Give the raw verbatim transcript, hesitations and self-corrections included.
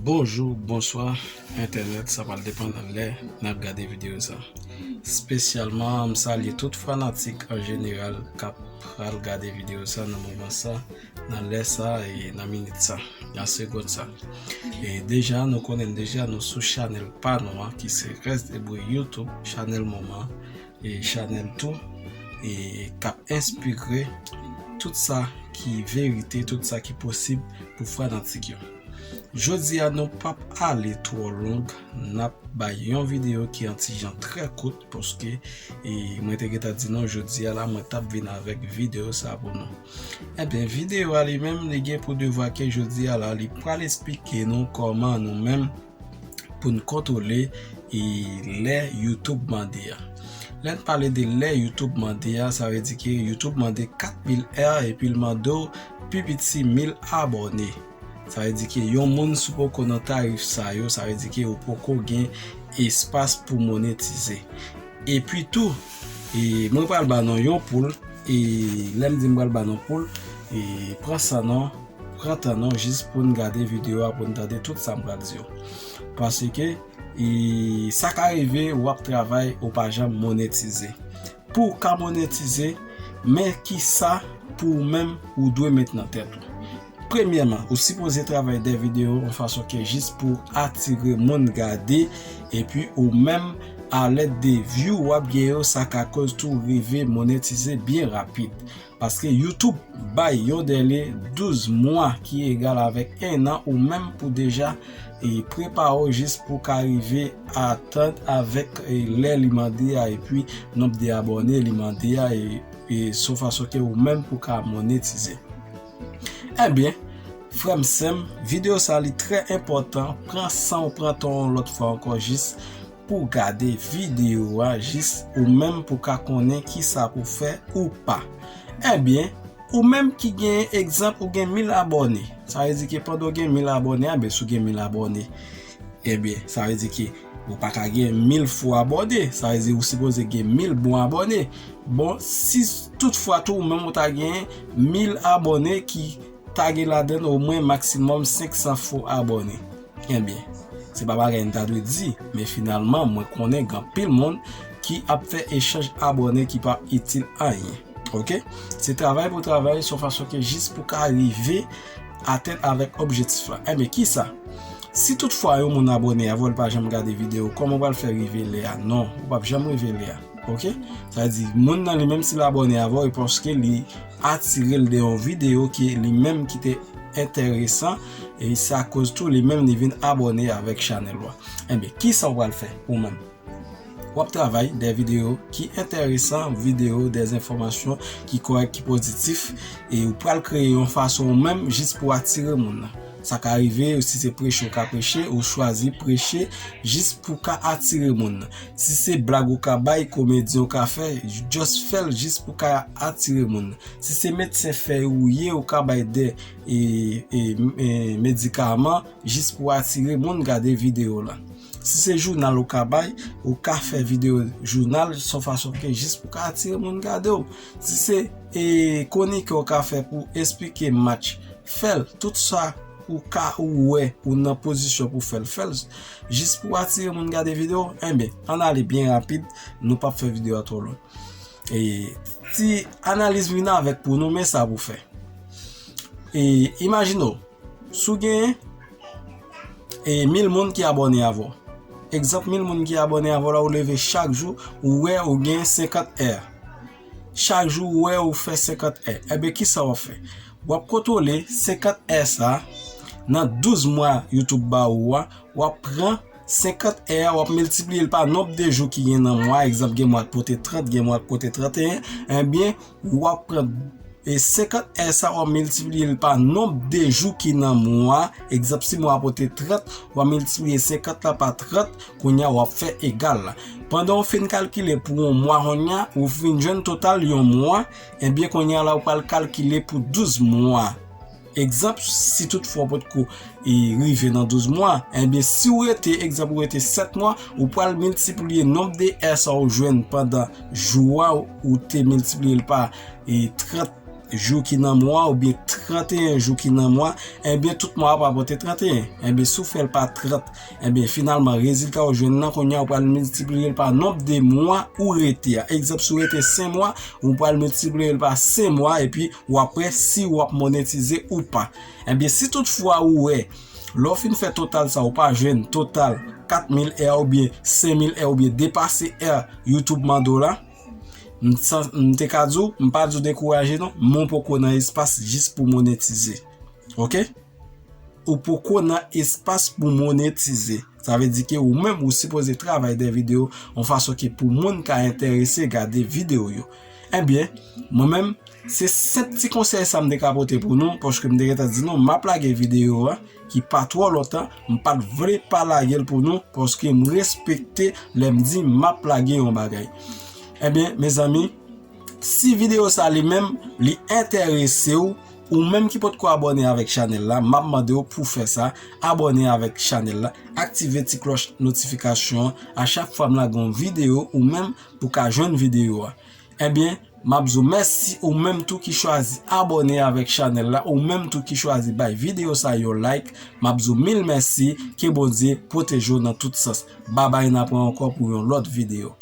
Bonjou, bonswa, entènèt, sa pral depann lè n ap gade videyo sa. Espesyalman, m salye tout fanatik an jeneral k ap pral gade videyo sa nan moman sa, nan lè sa e nan minit sa, nan segonn sa. E deja, nou konnen deja, nou sou chanèl pa nou an, ki se Rest Debout YouTube, chanèl moman, e chanèl tou, e k ap enspire tout sa ki verite, tout sa ki posib pou fanatik yo. Jodi a, nou p ap ale twò long, n ap bay yon videyo ki yon ti jan trè kout, paske, e, mwen te gentan di nou, jodi a la, mwen t ap vin avèk videyo sa pou nou. Ebyen, videyo a li menm, li gen pou devwa ke jodi a la, li pral esplike nou kòman nou menm pou n kontwole, e, lè YouTube mande a. Lè n pale de lè YouTube mande a, sa vle di ke YouTube mande kat mil è epi l mande w pi piti mil abòne. Sa vle di ke yon moun, si w poko nan tarif sa yo, sa vle di ke ou poko gen espas pou monetize. Epi tou, e, mwen pral ba nou yon poul, e lè m di m pral ba nou poul, e pran san nou, pran tan nou jis pou n gade videyo a, pou n tande tout sa m pral di yo. Paske, e, sa ka rive, w ap travay, ou pa janm monetize. Pou w ka monetize, men kisa pou ou menm ou dwe met nan tèt ou. Premyèman, ou sipoze travay de videyo yon fason ke jis pou atire moun gade, epi ou menm, alèd de view w ap gen yo, sa ka koz tou rive monetize byen rapid. Paske YouTube bay yon dèle douz mwa ki egal avèk en an ou menm pou deja, e, prepare w jis pou ka rive atann avèk, e, lè li mande a epi nonb de abòne li mande a e, e se yon fason ke ou menm pou ka monetize. Ebyen, frè m, sè m, videyo sa li trè enpòtan, pran san w pran tan w yon lòt fwa ankò jis pou gade videyo a, jis ou menm pou ka konnen kisa pou fè ou pa. Ebyen, ou menm ki gen egzanp, ou gen mil abòne. Sa vle di ke pandan w gen mil abòne, ebyen, si w gen mil abòne, ebyen, sa vle di ke ou pa ka gen mil fo abòne. Sa vle di ou sipoze gen mil bon abòne. Bon, si toutfwa tou ou menm ou ta gen mil abòne ki ta gen ladan omwen maksimòm senk san fo abòne. Ebyen, se pa bagay m ta dwe di, men finalman, mwen konnen gen anpil moun ki ap fè echanj abòne ki pa itil anyen. Oke? Se travay pou travay, se yon fason ke jis pou ka rive atenn avèk objektif la. Ebyen, kisa? Si toutfwa yon moun abòne avè w, li pa janm gade videyo, kòman w pral fè rive lè a? Non, ou p ap janm rive lè a. Oke? Sa vle di, moun nan li menm si l abòne avè w, e paske li atire l de yon videyo ki li menm ki te enteresan, e sa koz tou li menm li vin abòne avèk chanèl ou a. Ebyen, kisa w pral fè ou menm? W ap travay de videyo ki enteresan, videyo, de enfòmasyon ki kòrèk, ki pozitif, e ou pral kreye yon fason ou menm jis pou atire moun nan. Sa ka rive, si se preche ou ka preche, ou chwazi preche jis pou ka atire moun nan. Si se blag ou ka bay, komedi ou ka fè, just fè l jis pou ka atire moun nan. Si se medsen fèy ou ye, ou ka bay de, e, e, e, medikaman jis pou atire moun gade videyo la. Si se jounal ou ka bay, ou ka fè videyo jounal, se yon fason ke jis pou ka atire moun gade w. Si se, e, kwonikè ou ka fè pou esplike match, fè l. Tout sa ou ka, ou wè, ou nan pozisyon pou fè l, fè l. Jis pou atire moun gade videyo, enben, ann ale byen rapid, nou p ap fè videyo a twò long. E, ti analiz m vin avèk pou nou, men sa pou fè. E, imajine w, si w gen, e, mil moun ki abòne avè w. Egzanp, mil moun ki abòne avè w la, ou leve chak jou, ou wè ou gen senkant è. Chak jou, ou wè ou fè senkant è. Ebyen, kisa w ap fè? W ap kontwole senkant è sa a nan douz mwa YouTube ba ou a, w ap pran senkant è a, w ap miltipliye l pa nonb de jou ki gen nan mwa, egzanp, gen mwa k pote trant, gen mwa k pote tranteyen, ebyen, w ap pran, e, senkant è sa, w ap miltipliye l pa nonb de jou ki nan mwa, egzanp, si mwa a pote trant, w ap miltipliye senkant la pa trant, kounye a w ap fè egal la. Pandan w fin kalkile pou yon mwa kounye a, ou fin jwenn total yon mwa, ebyen, kounye a la, ou pral kalkile pou douz mwa. Egzanp, si toutfwa w potko, e, rive nan douz mwa, ebyen, si w rete, egzanp, ou rete sèt mwa, ou pral miltipliye nonb de è sa w jwenn pandan jou a, ou te miltipliye l pa, e, trant, jou ki nan mwa oubyen trannteyen jou ki nan mwa, ebyen tout mwa a pa pote trannteyen. Ebyen si w fè l pa trant, ebyen finalman rezilta ou jwenn nan kounye a ou pral miltipliye l pa nonb de mwa ou rete a. Egzanp, si w rete senk mwa, ou pral miltipliye l pa senk mwa epi w ap wè si w ap monetize ou pa. Ebyen si toutfwa ou wè lè w fin fè total sa ou pa jwenn total kat mil è oubyen senk mil è oubyen depase è YouTube mande w la, m te ka di w, m pa di w dekouraje non, men w poko nan espas jis pou monetize. Oke? Ou poko nan espas pou monetize. Sa vle di ke ou menm ou sipoze travay de videyo yon fason ke pou moun ka enterese gade videyo yo. Ebyen, mwen menm, se senp ti konsèy sa m te ka pote pou nou, paske m te gentan di nou, m ap lage videyo a, ki pa twò lontan, m pa t vle pa lage l pou nou, paske m respekte lè m di m ap lage yon bagay. Ebyen, mezanmi, si videyo sa li menm, li enterese w, ou menm ki potko abòne avèk chanèl la, m ap mande w pou fè sa, abòne avèk chanèl la, aktive ti klòch notifikasyon an, a chak fwa m lage yon videyo, ou menm pou ka jwenn videyo a. Ebyen, m ap di w mèsi ou menm tou ki chwazi abòne avèk chanèl la, ou menm tou ki chwazi bay videyo sa yon like, m ap di w mil mèsi, ke Bondye pwoteje w nan tout sans. Babay, n ap wè ankò pou yon lòt videyo.